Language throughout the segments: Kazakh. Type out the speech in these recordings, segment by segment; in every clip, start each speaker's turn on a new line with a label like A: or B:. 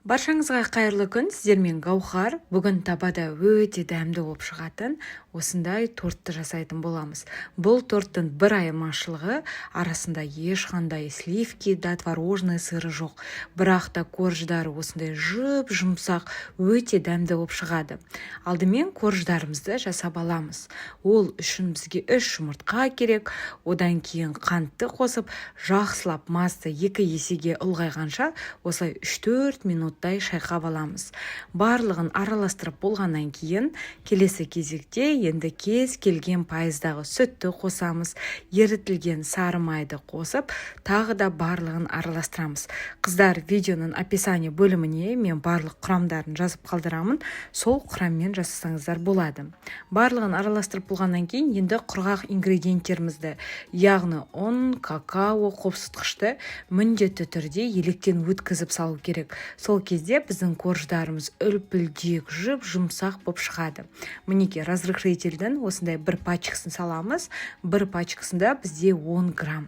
A: Баршаңызға қайырлы күн! Сіздермен Гаухар. Бүгін табада өте дәмді болып шығатын осындай тортты жасайтын боламыз. Бұл торттың бір айырмашылығы: арасында ешқандай сливки да, творожный сыры жоқ, бірақ та корждары осындай жұп жұмсақ, өте дәмді болып шығады. Алдымен корждарымызды жасап аламыз. Ол үшін бізге үш жұмыртқа керек. Одан кейін қантты қосып, жақсылап масса екі есеге ұлғайғанша осылай 3-4 минуттай шайқап аламыз. Барлығын араластырып болғаннан кейін келесі кезекте енді кез келген пайыздағы сүтті қосамыз. Ерітілген сары майды қосып, тағы да барлығын араластырамыз. Қыздар, видеоның описание бөліміне мен барлық құрамдарын жазып қалдырамын, сол құраммен жасасаңыздар болады. Барлығын араластырып болғаннан кейін енді құрғақ ингредиенттерімізді, яғни ұн, какао, қопсытқышты міндетті түрде електен өткізіп салу керек. Сол кезде біздің корждарымыз үлпілдек, жұп жұмсақ болып шығады. Мінекей, разрыхлительдің осындай бір пачкасын саламыз. Бір пачкасында бізде 10 грамм.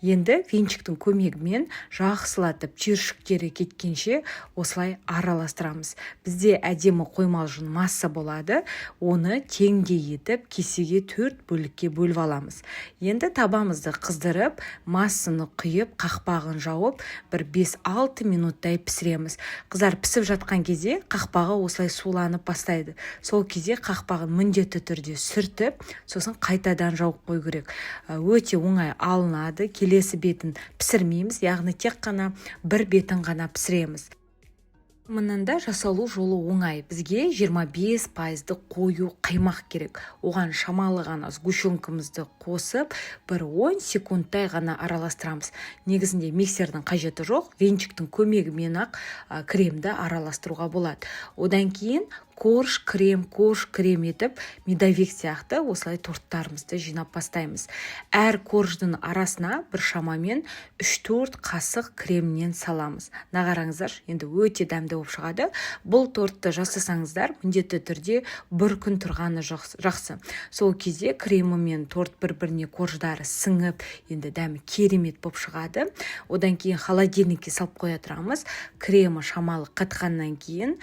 A: Енді венчиктің көмегімен жақсылатып, түйіршіктері кеткенше осылай араластырамыз. Бізде әдемі қоймалжың масса болады. Оны теңдей етіп, кесеге төрт бөлікке бөліп аламыз. Енді табамызды қыздырып, массаны құйып, қақпағын жауып, бір 5-6 минуттай пісіреміз. Қыздар, пісіп жатқан кезде қақпағы осылай суланып бастайды. Сол кезде қақпағын міндетті түрде сүртіп, сосын қайтадан жауып қою керек. Өте оңай алынады. Келесі бетін пісірмейміз, яғни тек қана бір бетін ғана пісіреміз. Мұның да жасалу жолы оңай. Бізге 25 пайыздық қою қаймақ керек. Оған шамалы ғана сгущенкамызды қосып, бір 10 секундтай ғана араластырамыз. Негізінде миксердің қажеті жоқ, венчиктің көмегімен ақ кремді араластыруға болады. Одан кейін корж, крем, корж, крем етіп, медовик сияқты осылай торттарымызды жинап бастаймыз. Әр корждың арасына бір шамамен 3-4 қасық кремнен саламыз. Мына қараңыздаршы, енді өте дәмді болып шығады. Бұл тортты жасасаңыздар, міндетті түрде бір күн тұрғаны жақсы. Сол кезде кремі мен торт бір біріне корждары сіңіп, енді дәмі керемет болып шығады. Одан кейін холодильникке салып қоя тұрамыз. Кремі шамалы қатқаннан кейін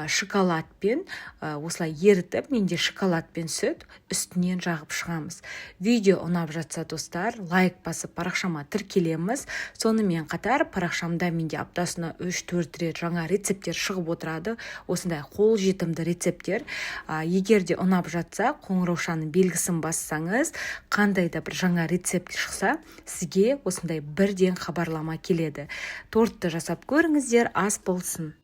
A: шоколадпен осылай ерітіп, менде шоколад пен сүт, үстінен жағып шығамыз. Видео ұнап жатса, достар, лайк басып, парақшама тіркелеміз. Сонымен қатар парақшамда менде аптасына 3-4 рет жаңа рецепттер шығып отырады, осындай қолжетімді рецепттер. Егер де ұнап жатса, қоңыраушаның белгісін бассаңыз, қандай да бір жаңа рецепт шықса, сізге осындай бірден хабарлама келеді. Тортты жасап көріңіздер, ас болсын!